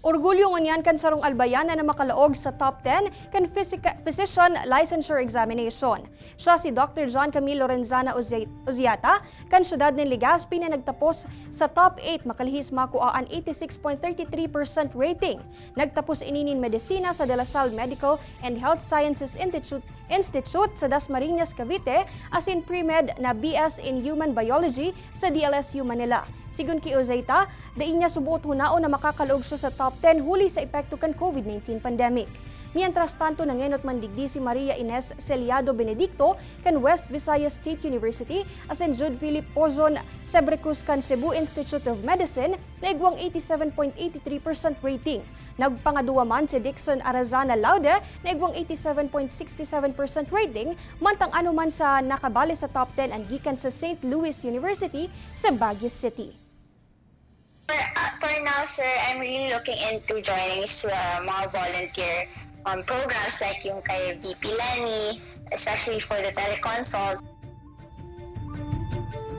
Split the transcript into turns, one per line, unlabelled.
Orgulyo ngunyan kan sarong Albayana na makalaog sa top 10 kan Physician Licensure Examination. Siya si Dr. John Camilo Lorenzana Uziata kan siyudad ng Legazpi na nagtapos sa top 8 makalihis makuhaan 86.33% rating. Nagtapos ini nin medisina sa De La Salle Medical and Health Sciences Institute sa Dasmariñas, Cavite, asin pre-med na BS in Human Biology sa DLSU Manila. Sigun ki Ozaita, dai niya subuot hunaon na makakalaog siya sa top 10 huli sa epekto kan COVID-19 pandemic. Mientras tanto, nangenot man digdi si Maria Ines Celiado Benedicto kan West Visayas State University asin Jude Philip Pozon Sebrecus kan Cebu Institute of Medicine na igwang 87.83% rating. Nagpangaduwa man si Dixon Arazana Laude na igwang 87.67% rating, mantang ano man sa nakabali sa top 10 ang gikan sa St. Louis University sa Baguio City.
For now, sir, I'm really looking into joining sa mga volunteer programs like yung kay VP Leni, especially for the teleconsult.